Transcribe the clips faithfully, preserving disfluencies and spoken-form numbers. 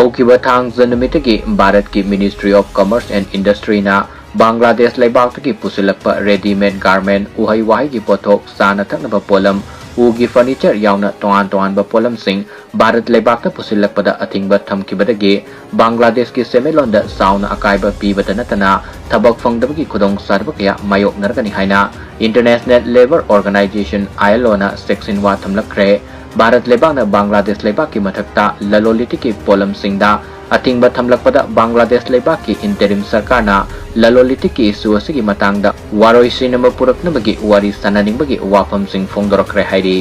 ꯍꯧꯈꯤꯕ ꯊꯥꯡꯖ ꯅꯨꯃꯤꯠꯇꯒꯤ ꯚꯥꯔꯠꯀꯤ Ministry of Commerce and Industryꯅ Bangladesh ꯂꯩꯕꯥꯛꯇꯒꯤ ꯄꯨꯁꯤꯜꯂꯛꯄ readymade garment, ꯎꯍꯩ ꯋꯥꯍꯩꯒꯤ ꯄꯣꯠꯊꯣꯛ, ꯆꯥꯅ ꯊꯛꯅꯕ ꯄꯣꯠꯂꯝ, ꯎꯒꯤ furniture ꯌꯥꯎꯅ ꯇꯣꯉꯥꯟ ꯇꯣꯉꯥꯟꯕ ꯄꯣꯠꯂꯝꯁꯤꯡ ꯚꯥꯔꯠ ꯂꯩꯕꯥꯛꯇ ꯄꯨꯁꯤꯜꯂꯛꯄꯗ ꯑꯊꯤꯡꯕ ꯊꯝꯈꯤꯕꯗꯒꯤ ꯕꯪꯒ꯭ꯂꯥꯗꯦꯁꯀꯤ ꯁꯦꯟꯃꯤꯠꯂꯣꯟꯗ ꯆꯥꯎꯅ ꯑꯀꯥꯏꯕ ꯄꯤꯕꯇ ꯅꯠꯇꯅ ꯊꯕꯛ ꯐꯪꯗꯕꯒꯤ ꯈꯨꯗꯣꯡꯆꯥꯗꯕ ꯀꯌꯥ ꯃꯥꯌꯣꯛꯅꯔꯒꯅꯤ ꯍꯥꯏꯅ International Labour Organisation, ILOꯅ ꯆꯦꯛꯁꯤꯟ ꯋꯥ ꯊꯝꯂꯛꯈ꯭ꯔꯦ꯫ ꯚꯥꯔꯠ ꯂꯩꯕꯥꯛꯅ ꯕꯪꯒ꯭ꯂꯥꯗꯦꯁ ꯂꯩꯕꯥꯛꯀꯤ ꯃꯊꯛꯇ ꯂꯂꯣꯟ ꯏꯇꯤꯛꯀꯤ ꯄꯣꯠꯂꯝꯁꯤꯡꯗ ꯑꯊꯤꯡꯕ ꯊꯝꯂꯛꯄꯗ ꯕꯪꯒ꯭ꯂꯥꯗꯦꯁ ꯂꯩꯕꯥꯛꯀꯤ interim ꯁꯔꯀꯥꯔꯅ ꯂꯂꯣꯟ ꯏꯇꯤꯛꯀꯤ issue ꯑꯁꯤꯒꯤ ꯃꯇꯥꯡꯗ ꯋꯥꯔꯣꯏꯁꯤꯟ ꯑꯃ ꯄꯨꯔꯛꯅꯕꯒꯤ ꯋꯥꯔꯤ ꯁꯥꯅꯅꯤꯡꯕꯒꯤ ꯋꯥꯐꯝꯁꯤꯡ ꯐꯣꯡꯗꯣꯔꯛꯈ꯭ꯔꯦ ꯍꯥꯏꯔꯤ꯫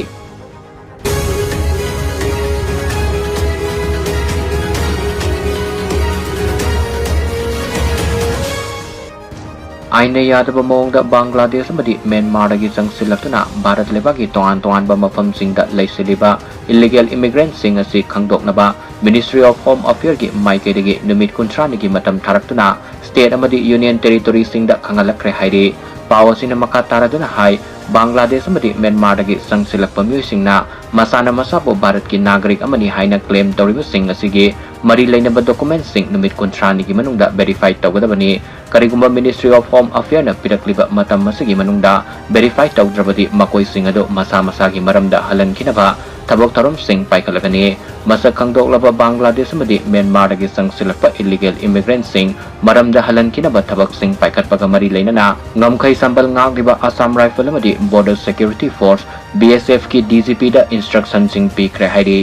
ꯑꯥꯏꯟꯅ ꯌꯥꯗꯕ ꯃꯑꯣꯡꯗ ꯕꯪꯒ꯭ꯂꯥꯗꯦꯁ ꯑꯃꯗꯤ ꯃ꯭ꯌꯥꯟꯃꯥꯔꯗꯒꯤ ꯆꯪꯁꯤꯜꯂꯛꯇꯨꯅ ꯚꯥꯔꯠ ꯂꯩꯕꯥꯛꯀꯤ ꯇꯣꯉꯥꯟ ꯇꯣꯉꯥꯟꯕ ꯃꯐꯝꯁꯤꯡꯗ ꯂꯩꯁꯤꯜꯂꯤꯕ illegal immigrantꯁꯤꯡ ꯑꯁꯤ ꯈꯪꯗꯣꯛꯅꯕ Ministry of Home Affairꯒꯤ ꯃꯥꯏꯀꯩꯗꯒꯤ ꯅꯨꯃꯤꯠ ꯀꯨꯟꯊ꯭ꯔꯥꯅꯤꯒꯤ ꯃꯇꯝ ꯊꯥꯔꯛꯇꯨꯅ state ꯑꯃꯗꯤ union territoryꯁꯤꯡꯗ ꯈꯪꯍꯜꯂꯛꯈ꯭ꯔꯦ ꯍꯥꯏꯔꯤ꯫ ꯄꯥꯎ ꯑꯁꯤꯅ ꯃꯈꯥ ꯇꯥꯔꯗꯨꯅ ꯍꯥꯏ, ꯕꯪꯒ꯭ꯂꯥꯗꯦꯁ ꯑꯃꯗꯤ ꯃ꯭ꯌꯥꯟꯃꯥꯔꯗꯒꯤ ꯆꯪꯁꯤꯜꯂꯛꯄ ꯃꯤꯑꯣꯏꯁꯤꯡꯅ ꯃꯁꯥꯅ ꯃꯁꯥꯕꯨ ꯚꯥꯔꯠꯀꯤ ꯅꯥꯒꯔꯤꯛ ꯑꯃꯅꯤ ꯍꯥꯏꯅ claim ꯇꯧꯔꯤꯕꯁꯤꯡ ꯑꯁꯤꯒꯤ ꯃꯔꯤ ꯂꯩꯅꯕ documentꯁꯤꯡ ꯅꯨꯃꯤꯠ ꯀꯨꯟꯊ꯭ꯔꯥꯅꯤꯒꯤ ꯃꯅꯨꯡꯗ verify ꯇꯧꯒꯗꯕꯅꯤ꯫ ꯀꯔꯤꯒꯨꯝꯕ Ministry of Home Affairꯅ ꯄꯤꯔꯛꯂꯤꯕ ꯃꯇꯝ ꯑꯁꯤꯒꯤ ꯃꯅꯨꯡꯗ verify ꯇꯧꯗ꯭ꯔꯕꯗꯤ ꯃꯈꯣꯏꯁꯤꯡ ꯑꯗꯨ ꯃꯁꯥ ꯃꯁꯥꯒꯤ ꯃꯔꯝꯗ ꯍꯜꯍꯟꯈꯤꯅꯕ ꯊꯕꯛ ꯊꯧꯔꯝꯁꯤꯡ ꯄꯥꯏꯈꯠꯂꯒꯅꯤ꯫ ꯃꯁꯛ ꯈꯪꯗꯣꯛꯂꯕ ꯕꯪꯒ꯭ꯂꯥꯗꯦꯁ ꯑꯃꯗꯤ ꯃ꯭ꯌꯥꯟꯃꯥꯔꯗꯒꯤ ꯆꯪꯁꯤꯜꯂꯛꯄ illegal immigrantꯁꯤꯡ ꯃꯔꯝꯗ ꯍꯜꯍꯟꯈꯤꯅꯕ ꯊꯕꯛꯁꯤꯡ ꯄꯥꯏꯈꯠꯄꯒ ꯃꯔꯤ ꯂꯩꯅꯅ ꯉꯝꯈꯩ ꯁꯝꯕꯜ ꯉꯥꯛꯂꯤꯕ Assam Rifle ꯑꯃꯗꯤ Border Security Force, BSFꯀꯤ DGPꯗ instructionꯁꯤꯡ ꯄꯤꯈ꯭ꯔꯦ ꯍꯥꯏꯔꯤ꯫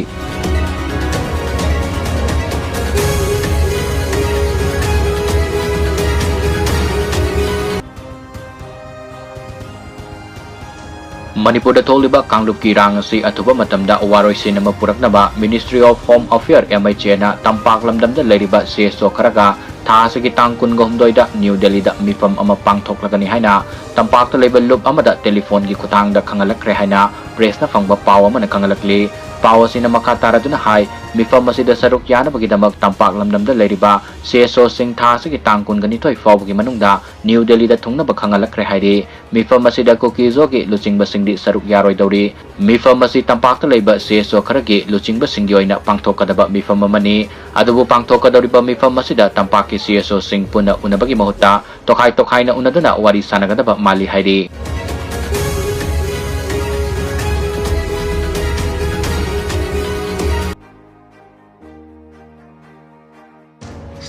ꯃꯅꯤꯄꯨꯔꯗ ꯊꯣꯛꯂꯤꯕ ꯀꯥꯡꯂꯨꯞꯀꯤ ꯏꯔꯥꯡ ꯑꯁꯤ ꯑꯊꯨꯕ ꯃꯇꯝꯗ ꯋꯥꯔꯣꯏꯁꯤꯟ ꯑꯃ ꯄꯨꯔꯛꯅꯕ Ministry of Home Affair, MHAꯅ ꯇꯝꯄꯥꯛ ꯂꯝꯗꯝꯗ ꯂꯩꯔꯤꯕ CSO ꯈꯔꯒ ꯊꯥ ꯑꯁꯤꯒꯤ ꯇꯥꯡ ꯀꯨꯟꯒ ꯍꯨꯝꯗꯣꯏꯗ ꯅ꯭ꯌꯨ ꯗꯦꯜꯂꯤꯗ ꯃꯤꯐꯝ ꯑꯃ ꯄꯥꯡꯊꯣꯛꯂꯒꯅꯤ ꯍꯥꯏꯅ ꯇꯝꯄꯥꯛꯇ ꯂꯩꯕ ꯂꯨꯞ ꯑꯃꯗ ꯇꯦꯂꯤꯐꯣꯟꯒꯤ ꯈꯨꯊꯥꯡꯗ ꯈꯪꯍꯜꯂꯛꯈ꯭ꯔꯦ ꯍꯥꯏꯅ ꯄ꯭ꯔꯦꯁꯅ ꯐꯪꯕ ꯄꯥꯎ ꯑꯃꯅ ꯈꯪꯍꯜꯂꯛꯂꯤ꯫ ꯄꯥꯎ ꯑꯁꯤꯅ ꯃꯈꯥ ꯇꯥꯔꯗꯨꯅ ꯍꯥꯏ, ꯃꯤꯐꯝ ꯑꯁꯤꯗ ꯁꯔꯨꯛ ꯌꯥꯅꯕꯒꯤꯗꯃꯛ ꯇꯝꯄꯥꯛ ꯂꯝꯗꯝꯗ ꯂꯩꯔꯤꯕ ꯁꯤ ꯑꯦꯁ ꯑꯣꯁꯤꯡ ꯊꯥ ꯑꯁꯤꯒꯤ ꯇꯥꯡ ꯀꯨꯟꯒ ꯅꯤꯊꯣꯏ ꯐꯥꯎꯕꯒꯤ ꯃꯅꯨꯡꯗ ꯅ꯭ꯌꯨ ꯗꯦꯜꯂꯤꯗ ꯊꯨꯡꯅꯕ ꯈꯪꯍꯜꯂꯛꯈ꯭ꯔꯦ ꯍꯥꯏꯔꯤ꯫ ꯃꯤꯐꯝ ꯑꯁꯤꯗ ꯀꯨꯀꯤꯖꯣꯒꯤ ꯂꯨꯆꯤꯡꯕꯁꯤꯡꯗꯤ ꯁꯔꯨꯛ ꯌꯥꯔꯣꯏꯗꯧꯔꯤ꯫ ꯃꯤꯐꯝ ꯑꯁꯤ ꯇꯝꯄꯥꯛꯇ ꯂꯩꯕ ꯁꯤ ꯑꯦꯁ ꯑꯣ ꯈꯔꯒꯤ ꯂꯨꯆꯤꯡꯕꯁꯤꯡꯒꯤ ꯑꯣꯏꯅ ꯄꯥꯡꯊꯣꯛꯀꯗꯕ ꯃꯤꯐꯝ ꯑꯃꯅꯤ꯫ ꯑꯗꯨꯕꯨ ꯄꯥꯡꯊꯣꯛꯀꯗꯧꯔꯤꯕ ꯃꯤꯐꯝ ꯑꯁꯤꯗ ꯇꯝꯄꯥꯛꯀꯤ ꯁꯤ ꯑꯦꯁ ꯑꯣꯁꯤꯡ ꯄꯨꯟꯅ ꯎꯅꯕꯒꯤ ꯃꯍꯨꯠꯇ ꯇꯣꯈꯥꯏ ꯇꯣꯈꯥꯏꯅ ꯎꯅꯗꯨꯅ ꯋꯥꯔꯤ ꯁꯥꯟꯅꯒꯗꯕ ꯃꯥꯜꯂꯤ ꯍꯥꯏꯔꯤ꯫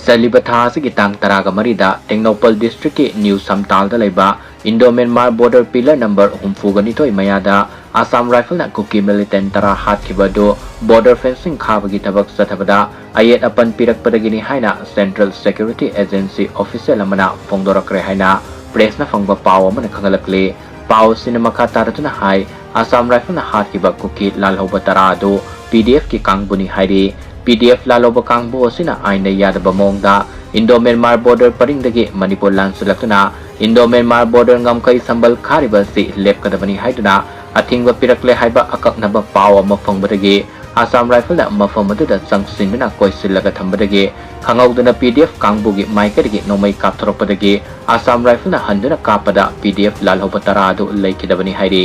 ꯆꯠꯂꯤꯕ ꯊꯥ ꯑꯁꯤꯒꯤ ꯇꯥꯡ ꯇꯔꯥꯒ ꯃꯔꯤꯗ ꯇꯦꯡꯅꯧꯄꯜ ꯗꯤꯁꯇ꯭ꯔꯤꯛꯀꯤ ꯅ꯭ꯌꯨ ꯁꯝꯇꯥꯜꯗ ꯂꯩꯕ Indo Myanmar border pillar number ꯍꯨꯝꯐꯨꯒ ꯅꯤꯊꯣꯏ ꯃꯌꯥꯗ ꯑꯁꯥꯝ ꯔꯥꯏꯐꯜꯅ ꯀꯨꯀꯤ ꯃꯤꯂꯤꯇꯦꯟ ꯇꯔꯥ ꯍꯥꯠꯈꯤꯕ ꯑꯗꯨ ꯕꯣꯔꯗꯔ ꯐꯦꯟꯁꯤꯡ ꯈꯥꯕꯒꯤ ꯊꯕꯛ ꯆꯠꯊꯕꯗ ꯑꯌꯦꯠ ꯑꯄꯟ ꯄꯤꯔꯛꯄꯗꯒꯤꯅꯤ ꯍꯥꯏꯅ ꯁꯦꯟꯇ꯭ꯔꯦꯜ ꯁꯦꯀ꯭ꯌꯨꯔꯤꯇꯤ ꯑꯦꯖꯦꯟꯁꯤ ꯑꯣꯐꯤꯁꯤꯌꯦꯜ ꯑꯃꯅ ꯐꯣꯡꯗꯣꯔꯛꯈ꯭ꯔꯦ ꯍꯥꯏꯅ ꯄ꯭ꯔꯦꯁꯅ ꯐꯪꯕ ꯄꯥꯎ ꯑꯃꯅ ꯈꯪꯍꯜꯂꯛꯂꯤ꯫ ꯄꯥꯎ ꯑꯁꯤꯅ ꯃꯈꯥ ꯇꯥꯔꯗꯨꯅ ꯍꯥꯏ, ꯑꯁꯥꯝ ꯔꯥꯏꯐꯜꯅ ꯍꯥꯠꯈꯤꯕ ꯀꯨꯀꯤ ꯂꯥꯜꯍꯧꯕ ꯇꯔꯥ ꯑꯗꯨ ꯄꯤ ꯗꯤ ꯑꯦꯐꯀꯤ ꯀꯥꯡꯕꯨꯅꯤ ꯍꯥꯏꯔꯤ꯫ ꯄꯤ ꯗꯤ ꯑꯦꯐ ꯂꯥꯜꯍꯧꯕ ꯀꯥꯡꯕꯨ ꯑꯁꯤꯅ ꯑꯥꯏꯟꯗ ꯌꯥꯗꯕ ꯃꯑꯣꯡꯗ ꯏꯟꯗꯣ ꯃ꯭ꯌꯥꯟꯃꯥꯔ ꯕꯣꯔꯗꯔ ꯄꯔꯤꯡꯗꯒꯤ ꯃꯅꯤꯄꯨꯔ ꯂꯥꯟꯁꯤꯜꯂꯛꯇꯨꯅ ꯏꯟꯗꯣ ꯃ꯭ꯌꯥꯟꯃꯥꯔ ꯕꯣꯔꯗꯔ ꯉꯝꯈꯩ ꯁꯝꯕꯜ ꯈꯥꯔꯤꯕ ꯑꯁꯤ ꯂꯦꯞꯀꯗꯕꯅꯤ ꯍꯥꯏꯗꯨꯅ ꯑꯊꯤꯡꯕ ꯄꯤꯔꯛꯂꯦ ꯍꯥꯏꯕ ꯑꯀꯛꯅꯕ ꯄꯥꯎ ꯑꯃ ꯐꯪꯕꯗꯒꯤ ꯑꯁꯥꯝ ꯔꯥꯏꯐꯜꯅ ꯃꯐꯝ ꯑꯗꯨꯗ ꯆꯪꯁꯤꯟꯗꯨꯅ ꯀꯣꯏꯁꯤꯜꯂꯒ ꯊꯝꯕꯗꯒꯤ ꯈꯪꯍꯧꯗꯅ ꯄꯤ ꯗꯤ ꯑꯦꯐ ꯀꯥꯡꯕꯨꯒꯤ ꯃꯥꯏꯀꯩꯗꯒꯤ ꯅꯣꯡꯃꯩ ꯀꯥꯞꯊꯣꯔꯛꯄꯗꯒꯤ ꯑꯁꯥꯝ ꯔꯥꯏꯐꯜꯅ ꯍꯟꯗꯨꯅ ꯀꯥꯞꯄꯗ ꯄꯤ ꯗꯤ ꯑꯦꯐ ꯂꯥꯜꯍꯧꯕ ꯇꯔꯥ ꯑꯗꯨ ꯂꯩꯈꯤꯗꯕꯅꯤ ꯍꯥꯏꯔꯤ꯫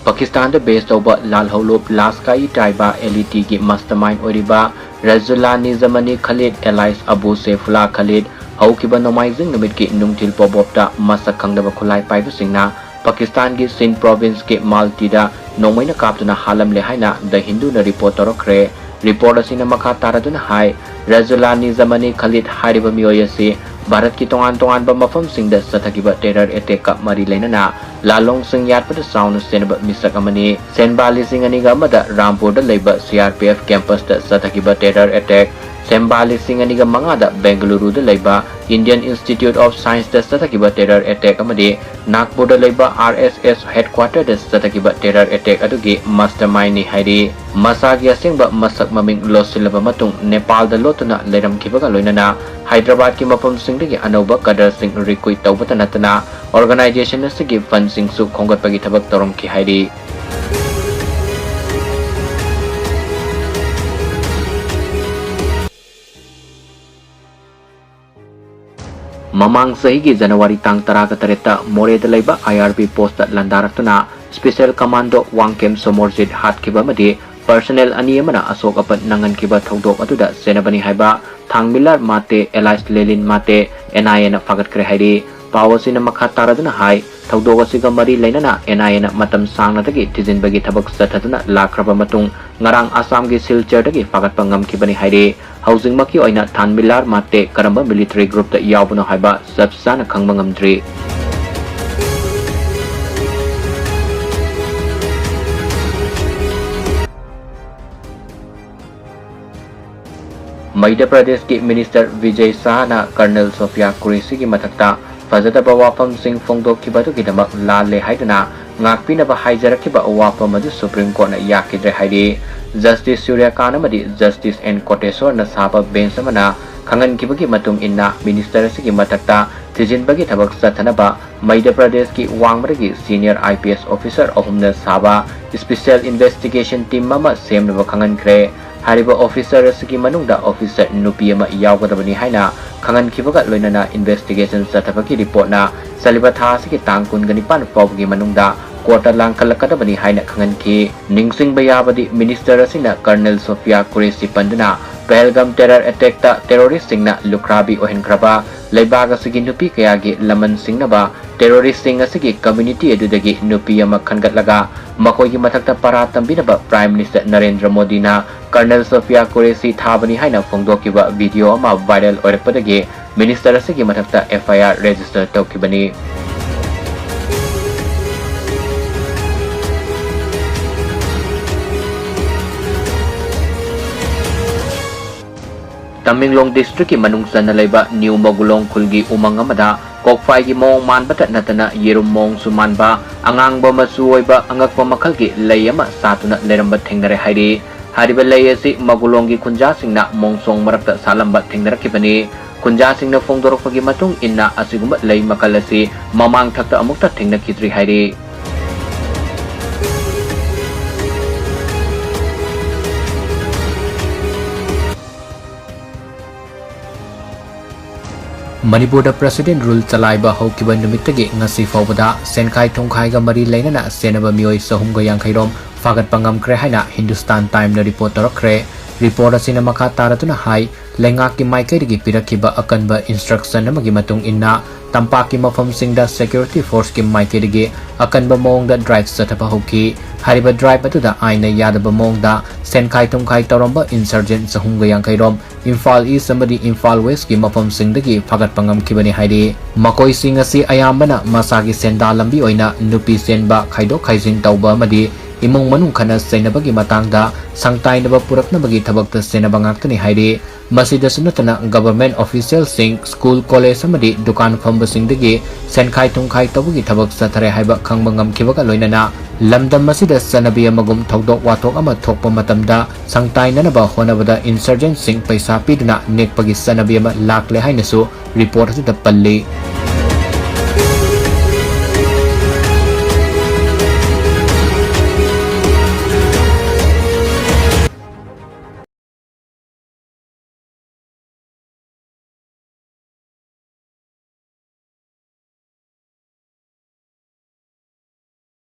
ꯄꯥꯀꯤꯁꯇꯥꯟꯗ ꯕꯦꯁ ꯇꯧꯕ ꯂꯥꯜꯍꯧꯂꯨꯞ ꯂꯥꯁꯀꯥꯏ ꯇꯥꯏꯕꯥ ꯑꯦꯜ ꯏ ꯇꯤꯒꯤ ꯃꯁꯇꯔꯃꯥꯏꯟ ꯑꯣꯏꯔꯤꯕ ꯔꯖꯨꯂꯥ ꯅꯤꯖꯃꯅꯤ ꯈꯂꯤꯗ ꯑꯦꯂꯥꯏꯁ ꯑꯕꯨ ꯁꯦꯐꯨꯂꯥ ꯈꯂꯤꯗ ꯍꯧꯈꯤꯕ ꯅꯣꯡꯃꯥꯏꯖꯤꯡ ꯅꯨꯃꯤꯠꯀꯤ ꯅꯨꯡꯊꯤꯜ ꯄꯣꯕꯣꯞꯇ ꯃꯁꯛ ꯈꯪꯗꯕ ꯈꯨꯠꯂꯥꯏ ꯄꯥꯏꯕꯁꯤꯡꯅ ꯄꯥꯀꯤꯁꯇꯥꯟꯒꯤ ꯁꯤꯟꯗ ꯄ꯭ꯔꯣꯚꯤꯟꯁꯀꯤ ꯃꯥꯜꯇꯤꯗ ꯅꯣꯡꯃꯩꯅ ꯀꯥꯞꯇꯨꯅ ꯍꯥꯠꯂꯝꯂꯦ ꯍꯥꯏꯅ ꯗ ꯍꯤꯟꯗꯨꯅ ꯔꯤꯄꯣꯔꯠ ꯇꯧꯔꯛꯈ꯭ꯔꯦ꯫ ꯔꯤꯄꯣꯔꯠ ꯑꯁꯤꯅ ꯃꯈꯥ ꯇꯥꯔꯗꯨꯅ ꯍꯥꯏ, ꯔꯖꯨꯂꯥ ꯅꯤꯖꯃꯅꯤ ꯈꯂꯤꯗ ꯍꯥꯏꯔꯤꯕ ꯃꯤꯑꯣꯏ ꯑꯁꯤ ꯚꯥꯔꯠꯀꯤ ꯇꯣꯉꯥꯟ ꯇꯣꯉꯥꯟꯕ ꯃꯐꯝꯁꯤꯡꯗ ꯆꯠꯊꯈꯤꯕ ꯇꯦꯔꯔ ꯑꯦꯇꯦꯛꯀ ꯃꯔꯤ ꯂꯩꯅꯅ ꯂꯥꯂꯣꯡꯁꯤꯡ ꯌꯥꯠꯄꯗ ꯆꯥꯎꯅ ꯆꯦꯟꯅꯕ ꯃꯤꯁꯛ ꯑꯃꯅꯤ꯫ ꯁꯦꯟꯕꯥ ꯂꯤꯁꯤꯡ ꯑꯅꯤꯒ ꯑꯃꯗ ꯔꯥꯝꯄꯨꯔꯗ ꯂꯩꯕ ꯁꯤ ꯑꯥꯔ ꯄꯤ ꯑꯦꯐ ꯀꯦꯝꯄꯁꯇ ꯆꯠꯊꯈꯤꯕ ꯇꯦꯔꯔ ꯑꯦꯇꯦꯛ ꯁꯦꯝꯕꯥ ꯂꯤꯁꯤꯡ ꯑꯅꯤꯒ ꯃꯉꯥꯗ ꯕꯦꯡꯒꯂꯨꯔꯨꯗ ꯂꯩꯕ Indian Institute of Scienceꯇ ꯆꯠꯊꯈꯤꯕ terror attack ꯑꯃꯗꯤ ꯅꯥꯒꯄꯨꯔꯗ ꯂꯩꯕ RSS headquarterꯗ ꯆꯠꯊꯈꯤꯕ terror attack ꯑꯗꯨꯒꯤ mastermindꯅꯤ ꯍꯥꯏꯔꯤ꯫ ꯃꯁꯥꯒꯤ ꯑꯁꯦꯡꯕ ꯃꯁꯛ ꯃꯃꯤꯡ ꯂꯣꯠꯁꯤꯜꯂꯕ ꯃꯇꯨꯡ ꯅꯦꯄꯥꯜꯗ ꯂꯣꯠꯇꯨꯅ ꯂꯩꯔꯝꯈꯤꯕꯒ ꯂꯣꯏꯅꯅ ꯍꯥꯏꯗ꯭ꯔꯕꯥꯗꯀꯤ ꯃꯐꯝꯁꯤꯡꯗꯒꯤ ꯑꯅꯧꯕ cadreꯁꯤꯡ recruit ꯇꯧꯕꯇ ꯅꯠꯇꯅ organization ꯑꯁꯤꯒꯤ fundꯁꯤꯡꯁꯨ ꯈꯣꯝꯒꯠꯄꯒꯤ ꯊꯕꯛ ꯇꯧꯔꯝꯈꯤ ꯍꯥꯏꯔꯤ꯫ ꯃꯃꯥꯡ ꯆꯍꯤꯒꯤ ꯖꯅꯋꯥꯔꯤ ꯇꯥꯡ ꯇꯔꯥꯒ ꯇꯔꯦꯠꯇ ꯃꯣꯔꯦꯗ ꯂꯩꯕ IRB postꯇ ꯂꯥꯟꯗꯥꯔꯛꯇꯨꯅ Special Commando Wangkhem Somorjit ꯍꯥꯠꯈꯤꯕ ꯑꯃꯗꯤ personnel ꯑꯅꯤ ꯑꯃꯅ ꯑꯁꯣꯛ ꯑꯄꯟ ꯅꯪꯍꯟꯈꯤꯕ ꯊꯧꯗꯣꯛ ꯑꯗꯨꯗ ꯆꯦꯟꯅꯕꯅꯤ ꯍꯥꯏꯕ ꯊꯥꯡꯃꯤꯂꯥꯔ ꯃꯥꯇꯦ alias ꯂꯦꯂꯤꯟ ꯃꯥꯇꯦ NIAꯅ ꯐꯥꯒꯠꯈ꯭ꯔꯦ ꯍꯥꯏꯔꯤ꯫ ꯄꯥꯎ ꯑꯁꯤꯅ ꯃꯈꯥ ꯇꯥꯔꯗꯨꯅ ꯍꯥꯏ, ꯊꯧꯗꯣꯛ ꯑꯁꯤꯒ ꯃꯔꯤ ꯂꯩꯅꯅ NIAꯅ ꯃꯇꯝ ꯁꯥꯡꯅꯗꯒꯤ ꯊꯤꯖꯤꯟꯕꯒꯤ ꯊꯕꯛ ꯆꯠꯊꯗꯨꯅ ꯂꯥꯛꯈ꯭ꯔꯕ ꯃꯇꯨꯡ ꯉꯔꯥꯡ ꯑꯁꯥꯝꯒꯤ ꯁꯤꯜꯆꯔꯗꯒꯤ ꯐꯥꯒꯠꯄ ꯉꯝꯈꯤꯕꯅꯤ ꯍꯥꯏꯔꯤ꯫ ꯍꯧꯖꯤꯛꯃꯛꯀꯤ ꯑꯣꯏꯅ ꯊꯥꯟꯃꯤꯂꯥꯔ ꯃꯥꯇꯦ ꯀꯔꯝꯕ military groupꯇ ꯌꯥꯎꯕꯅꯣ ꯍꯥꯏꯕ ꯆꯞ ꯆꯥꯅ ꯈꯪꯕ ꯉꯝꯗ꯭ꯔꯤ꯫ ꯃꯙ꯭ꯌ ꯄ꯭ꯔꯗꯦꯁꯀꯤ minister ꯕꯤꯖꯦ ꯁꯥꯍꯅ Colonel ꯁꯣꯐꯤꯌꯥ ꯀꯨꯔꯦꯁꯤꯒꯤ ꯃꯊꯛꯇ ꯐꯖꯗꯕ ꯋꯥꯐꯝꯁꯤꯡ ꯐꯣꯡꯗꯣꯛꯈꯤꯕ ꯑꯗꯨꯒꯤꯗꯃꯛ ꯂꯥꯜꯂꯦ ꯍꯥꯏꯗꯨꯅ ꯉꯥꯛꯄꯤꯅꯕ ꯍꯥꯏꯖꯔꯛꯈꯤꯕ ꯋꯥꯐꯝ ꯑꯗꯨ Supreme Courtꯅ ꯌꯥꯈꯤꯗ꯭ꯔꯦ ꯍꯥꯏꯔꯤ꯫ Justice ꯁꯨꯔ꯭ꯌꯀꯥꯟ ꯑꯃꯗꯤ Justice N ꯀꯣꯇꯦꯁꯣꯔꯅ ꯁꯥꯕ bench ꯑꯃꯅ ꯈꯪꯍꯟꯈꯤꯕꯒꯤ ꯃꯇꯨꯡ ꯏꯟꯅ, minister ꯑꯁꯤꯒꯤ ꯃꯊꯛꯇ ꯊꯤꯖꯤꯟꯕꯒꯤ ꯊꯕꯛ ꯆꯠꯊꯅꯕ ꯃꯙ꯭ꯌ ꯄ꯭ꯔꯗꯦꯁꯀꯤ ꯋꯥꯡꯃꯗꯒꯤ senior IPS officer ꯑꯍꯨꯝꯅ ꯁꯥꯕ special investigation team ꯑꯃ ꯁꯦꯝꯅꯕ ꯈꯪꯍꯟꯈ꯭ꯔꯦ꯫ ꯍꯥꯏꯔꯤꯕ officer ꯑꯁꯤꯒꯤ ꯃꯅꯨꯡꯗ officer ꯅꯨꯄꯤ ꯑꯃ ꯌꯥꯎꯒꯗꯕꯅꯤ ꯍꯥꯏꯅ ꯈꯪꯍꯟꯈꯤꯕꯒ ꯂꯣꯏꯅꯅ investigation ꯆꯠꯊꯕꯒꯤ reportꯅ ꯆꯠꯂꯤꯕ ꯊꯥ ꯑꯁꯤꯒꯤ ꯇꯥꯡ ꯀꯨꯟꯒ ꯅꯤꯄꯥꯟ ꯐꯥꯎꯕꯒꯤ ꯃꯅꯨꯡꯗ courtꯇ ꯂꯥꯡꯈꯠꯂꯛꯀꯗꯕꯅꯤ ꯍꯥꯏꯅ ꯈꯪꯍꯟꯈꯤ꯫ ꯅꯤꯡꯁꯤꯡꯕ ꯌꯥꯕꯗꯤ, minister ꯑꯁꯤꯅ Colonel ꯁꯣꯐꯤꯌꯥ ꯀꯨꯔꯦꯁꯤ ꯄꯟꯗꯨꯅ ꯄꯍꯜꯒꯥꯝ terror attackꯇ terroristꯁꯤꯡꯅ ꯂꯨꯈ꯭ꯔꯥꯕꯤ ꯑꯣꯏꯍꯟꯈ꯭ꯔꯕ ꯂꯩꯕꯥꯛ ꯑꯁꯤꯒꯤ ꯅꯨꯄꯤ ꯀꯌꯥꯒꯤ ꯂꯃꯟ ꯁꯤꯡꯅꯕ terroristꯁꯤꯡ ꯑꯁꯤꯒꯤ community ꯑꯗꯨꯗꯒꯤ ꯅꯨꯄꯤ ꯑꯃ ꯈꯟꯒꯠꯂꯒ ꯃꯈꯣꯏꯒꯤ ꯃꯊꯛꯇ ꯄꯔꯥ ꯇꯝꯕꯤꯅꯕ Prime Minister ꯅꯔꯦꯟꯗ꯭ꯔ ꯃꯣꯗꯤꯅ Colonel ꯁꯣꯐꯤꯌꯥ ꯀꯨꯔꯦꯁꯤ ꯊꯥꯕꯅꯤ ꯍꯥꯏꯅ ꯐꯣꯡꯗꯣꯛꯈꯤꯕ video ꯑꯃ viral ꯑꯣꯏꯔꯛꯄꯗꯒꯤ minister ꯑꯁꯤꯒꯤ ꯃꯊꯛꯇ FIR register ꯇꯧꯈꯤꯕꯅꯤ꯫ ꯇꯃꯦꯡꯂꯣꯡ districtꯀꯤ ꯃꯅꯨꯡ ꯆꯟꯅ ꯂꯩꯕ ꯅ꯭ꯌꯨ ꯃꯒꯨꯂꯣꯡ ꯈꯨꯜꯒꯤ ꯎꯃꯪ ꯑꯃꯗ ꯀꯣꯛꯐꯥꯏꯒꯤ ꯃꯑꯣꯡ ꯃꯥꯟꯕꯇ ꯅꯠꯇꯅ ꯌꯦꯔꯨꯝ ꯃꯑꯣꯡꯁꯨ ꯃꯥꯟꯕ ꯑꯉꯥꯡꯕ ꯃꯆꯨ ꯑꯣꯏꯕ ꯑꯉꯛꯄ ꯃꯈꯜꯒꯤ ꯂꯩ ꯑꯃ ꯁꯥꯠꯇꯨꯅ ꯂꯩꯔꯝꯕ ꯊꯦꯡꯅꯔꯦ ꯍꯥꯏꯔꯤ꯫ ꯍꯥꯏꯔꯤꯕ ꯂꯩ ꯑꯁꯤ ꯃꯒꯨꯂꯣꯡꯒꯤ ꯈꯨꯟꯖꯥꯁꯤꯡꯅ ꯃꯣꯡꯁꯣꯡ ꯃꯔꯛꯇ ꯁꯥꯠꯂꯝꯕ ꯊꯦꯡꯅꯔꯛꯈꯤꯕꯅꯤ꯫ ꯈꯨꯟꯖꯥꯁꯤꯡꯅ ꯐꯣꯡꯗꯣꯔꯛꯄꯒꯤ ꯃꯇꯨꯡ ꯏꯟꯅ ꯑꯁꯤꯒꯨꯝꯕ ꯂꯩ ꯃꯈꯜ ꯑꯁꯤ ꯃꯃꯥꯡ ꯊꯛꯇ ꯑꯃꯨꯛꯇ ꯊꯦꯡꯅꯈꯤꯗ꯭ꯔꯤ ꯍꯥꯏꯔꯤ꯫ ꯃꯅꯤꯄꯨꯔꯗ President Rule ꯆꯂꯥꯏꯕ ꯍꯧꯈꯤꯕ ꯅꯨꯃꯤꯠꯇꯒꯤ ꯉꯁꯤ ꯐꯥꯎꯕꯗ ꯁꯦꯟꯈꯥꯏ ꯊꯨꯝꯈꯥꯏꯒ ꯃꯔꯤ ꯂꯩꯅꯅ ꯁꯦꯟꯅꯕ ꯃꯤꯑꯣꯏ ꯆꯍꯨꯝꯒ ꯌꯥꯡꯈꯩ ꯔꯣꯝ ꯐꯥꯒꯠꯄ ꯉꯝꯈ꯭ꯔꯦ ꯍꯥꯏꯅ Hindustan Timesꯅ report ꯇꯧꯔꯛꯈ꯭ꯔꯦ꯫ Report ꯑꯁꯤꯅ ꯃꯈꯥ ꯇꯥꯔꯗꯨꯅ ꯍꯥꯏ, ꯂꯩꯉꯥꯛꯀꯤ ꯃꯥꯏꯀꯩꯗꯒꯤ ꯄꯤꯔꯛꯈꯤꯕ ꯑꯀꯟꯕ instruction ꯑꯃꯒꯤ ꯃꯇꯨꯡ ꯏꯟꯅ ꯇꯝꯄꯥꯛꯀꯤ ꯃꯐꯝꯁꯤꯡꯗ security forceꯀꯤ ꯃꯥꯏꯀꯩꯗꯒꯤ ꯑꯀꯟꯕ ꯃꯑꯣꯡꯗ drive ꯆꯠꯊꯕ ꯍꯧꯈꯤ꯫ ꯍꯥꯏꯔꯤꯕ drive ꯑꯗꯨꯗ ꯑꯥꯏꯟꯅ ꯌꯥꯗꯕ ꯃꯑꯣꯡꯗ ꯁꯦꯟꯈꯥꯏ ꯊꯨꯝꯈꯥꯏ ꯇꯧꯔꯝꯕ insurgent ꯆꯍꯨꯝꯒ ꯌꯥꯡꯈꯩ ꯔꯣꯝ ꯏꯝꯐꯥꯜ East ꯑꯃꯗꯤ ꯏꯝꯐꯥꯜ Westꯀꯤ ꯃꯐꯝꯁꯤꯡꯗꯒꯤ ꯐꯥꯒꯠꯄ ꯉꯝꯈꯤꯕꯅꯤ ꯍꯥꯏꯔꯤ꯫ ꯃꯈꯣꯏꯁꯤꯡ ꯑꯁꯤ ꯑꯌꯥꯝꯕꯅ ꯃꯁꯥꯒꯤ ꯁꯦꯟꯗꯥ ꯂꯝꯕꯤ ꯑꯣꯏꯅ ꯅꯨꯄꯤ ꯆꯦꯟꯕ, ꯈꯥꯏꯗꯣꯛ ꯈꯥꯏꯖꯤꯟ ꯇꯧꯕ ꯑꯃꯗꯤ ꯏꯃꯨꯡ ꯃꯅꯨꯡ ꯈꯠꯅ ꯆꯩꯅꯕꯒꯤ ꯃꯇꯥꯡꯗ ꯁꯪꯇꯥꯏꯅꯕ ꯄꯨꯔꯛꯅꯕꯒꯤ ꯊꯕꯛꯇ ꯁꯦꯟꯅꯕ ꯉꯥꯛꯇꯅꯤ ꯍꯥꯏꯔꯤ꯫ ꯃꯁꯤꯗꯁꯨ ꯅꯠꯇꯅ government officialꯁꯤꯡ, school, college ꯑꯃꯗꯤ ꯗꯨꯀꯥꯟ ꯐꯝꯕꯁꯤꯡꯗꯒꯤ ꯁꯦꯟꯈꯥꯏ ꯊꯨꯝꯈꯥꯏ ꯇꯧꯕꯒꯤ ꯊꯕꯛ ꯆꯠꯊꯔꯦ ꯍꯥꯏꯕ ꯈꯪꯕ ꯉꯝꯈꯤꯕꯒ ꯂꯣꯏꯅꯅ ꯂꯝꯗꯝ ꯑꯁꯤꯗ ꯆꯠꯅꯕꯤ ꯑꯃꯒꯨꯝ ꯊꯧꯗꯣꯛ ꯋꯥꯊꯣꯛ ꯑꯃ ꯊꯣꯛꯄ ꯃꯇꯝꯗ ꯁꯪꯇꯥꯏꯅꯅꯕ ꯍꯣꯠꯅꯕꯗ insurgentꯁꯤꯡ ꯄꯩꯁꯥ ꯄꯤꯗꯨꯅ ꯅꯦꯛꯄꯒꯤ ꯆꯠꯅꯕꯤ ꯑꯃ ꯂꯥꯛꯂꯦ ꯍꯥꯏꯅꯁꯨ report ꯑꯗꯨꯗ ꯄꯜꯂꯤ꯫